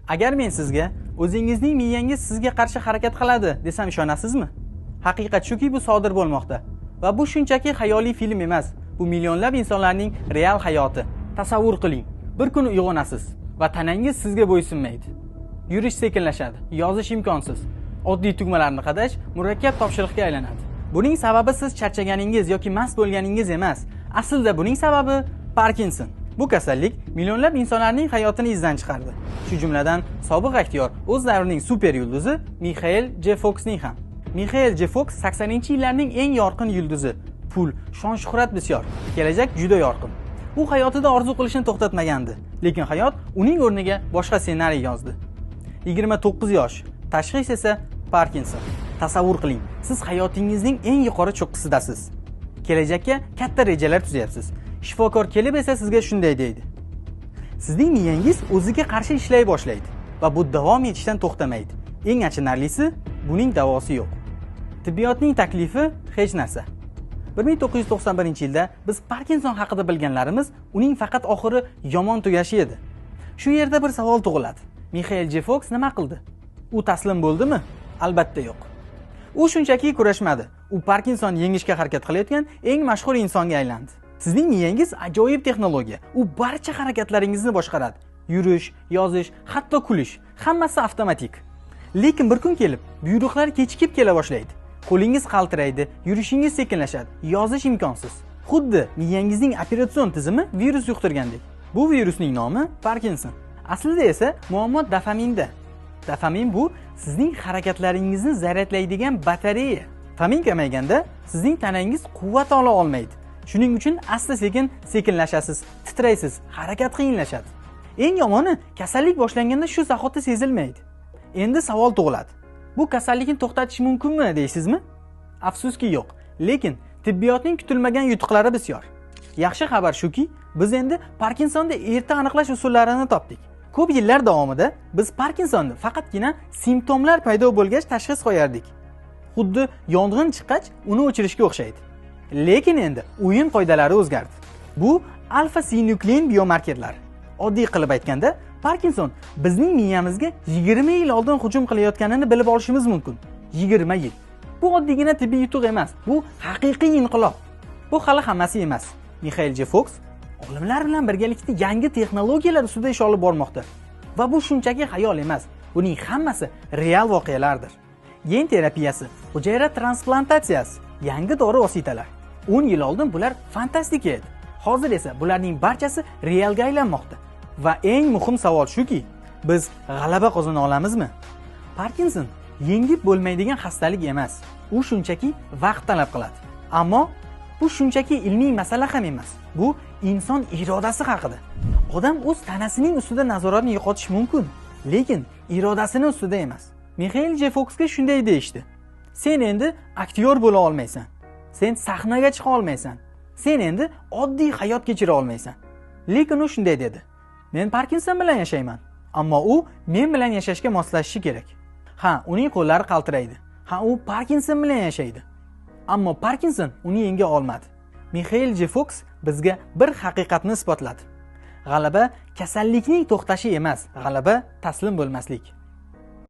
Agar men sizga o'zingizning miyangiz sizga qarshi harakat qiladi desam ishonasizmi? Haqiqat shuki, bu sodir bo'lmoqda. Va bu shunchaki xayoliy film emas, bu millionlab insonlarning real hayoti. Tasavvur qiling, bir kun uyg'onasiz va tanangiz sizga bo'ysunmaydi. Yurish sekinlashadi, yozish imkonsiz. Oddiy tugmalarni qadash murakkab topshiriqqa aylanadi. Buning sababi siz charchaganingiz yoki mast bo'lganingiz emas. Aslida buning sababi Parkinson. Bu kasallik millionlab insonlarning hayotini izdan chiqardi. Shu jumladan sobiq aktyor, o'z davrining super yulduzi Mixael J. Foxning ham. Mixael J. Fox 80-yillarning eng yorqin yulduzi. Pul, shon-shuhrat bisyor, kelajak juda yorqin. U hayotida orzu qilishni to'xtatmagandi, lekin hayot uning o'rniga boshqa ssenariy yozdi. 29 yosh, tashxis esa Parkinson. Tasavvur qiling, siz hayotingizning eng yuqori cho'qqisidasiz. Kelajakka katta rejalar tuzyapsiz. Shifokor kelib esa sizga shunday deydi: sizning miyangiz o'ziga qarshi ishlay boshlaydi va bu davom etishdan to'xtamaydi. Eng achinarlisi, buning davosi yo'q. Tibbiyotning taklifi hech narsa. 1991-yilda biz Parkinson haqida bilganlarimiz uning faqat oxiri yomon tugashi edi. Shu yerda bir savol tug'iladi. Mixael J. Fox nima qildi? U taslim bo'ldimi? Albatta yo'q. U shunchaki kurashmadi. U Parkinson yengishga harakat qilayotgan eng mashhur insonga aylandi. Sizning miyangiz ajoyib texnologiya. U barcha harakatlaringizni boshqaradi. Yurish, yozish, hatto kulish, hammasi avtomatik. Lekin bir kun kelib, buyruqlar kechikib kela boshlaydi. Qo'lingiz qaltiraydi, yurishingiz sekinlashadi, yozish imkonsiz. Xuddi miyangizning operatsion tizimi virus yuqtirgandek. Bu virusning nomi Parkinson. Aslida esa muammo dopaminda. Dopamin bu sizning harakatlaringizni zaryadlaydigan batareya. Dopamin kamayganda sizning tanangiz quvvat ola olmaydi. Shuning uchun asta-sekin sekinlashasiz, titraysiz, harakat qiyinlashadi. Eng yomoni, kasallik boshlanganda shu zahoti sezilmaydi. Endi savol tug'iladi. Bu kasallikni to'xtatish mumkinmi deysizmi? Afsuski yo'q. Lekin tibbiyotning kutilmagan yutuqlari bisyor. Yaxshi xabar shuki, biz endi Parkinsonni erta aniqlash usullarini topdik. Ko'p yillar davomida biz Parkinsonni faqatgina simptomlar paydo bo'lgach tashxis qo'yardik. Xuddi yong'in chiqqach uni o'chirishga o'xshaydi. Lekin endi o'yin qoidalari o'zgardi. Bu alfa-sinuklein biomarkerlari. Oddiy qilib aytganda, Parkinson bizning miyamizga 20 yil oldin hujum qilayotganini bilib olishimiz mumkin. 20 yil. Bu oddiygina tibbiy yutuq emas, bu haqiqiy inqilob. Bu hali hammasi emas. Mixael J. Fox olimlar bilan birgalikda yangi texnologiyalar ustida ish olib bormoqda. Va bu shunchaki xayol emas. Buning hammasi real voqealardir. Gen terapiyasi, hujayra transplantatsiyasi, yangi dori vositalari. 10 yil oldin bular fantastika edi. Hozir esa bularning barchasi realga aylanmoqda. Va eng muhim savol shuki, biz g'alaba qozona olamizmi? Parkinson yengib bo'lmaydigan xastalik emas. U shunchaki vaqt talab qiladi. Ammo bu shunchaki ilmiy masala ham emas. Bu inson irodasi haqida. Odam o'z tanasining ustida nazoratni yo'qotish mumkin, lekin irodasini ustida emas. Mixael J. Foxga shunday deyishdi: sen endi aktyor bo'la olmaysan. Sen sahnaga chiqa olmaysan. Sen endi oddiy hayot kechira olmaysan. Lekin u shunday dedi: men Parkinson bilan yashayman, ammo u men bilan yashashga moslashishi kerak. Ha, uning qo'llari qaltiraydi. Ha, u Parkinson bilan yashaydi. Ammo Parkinson uni yenga olmadi. Mixael J. Fox bizga bir haqiqatni isbotladi. G'alaba kasallikning to'xtashi emas, g'alaba taslim bo'lmaslik.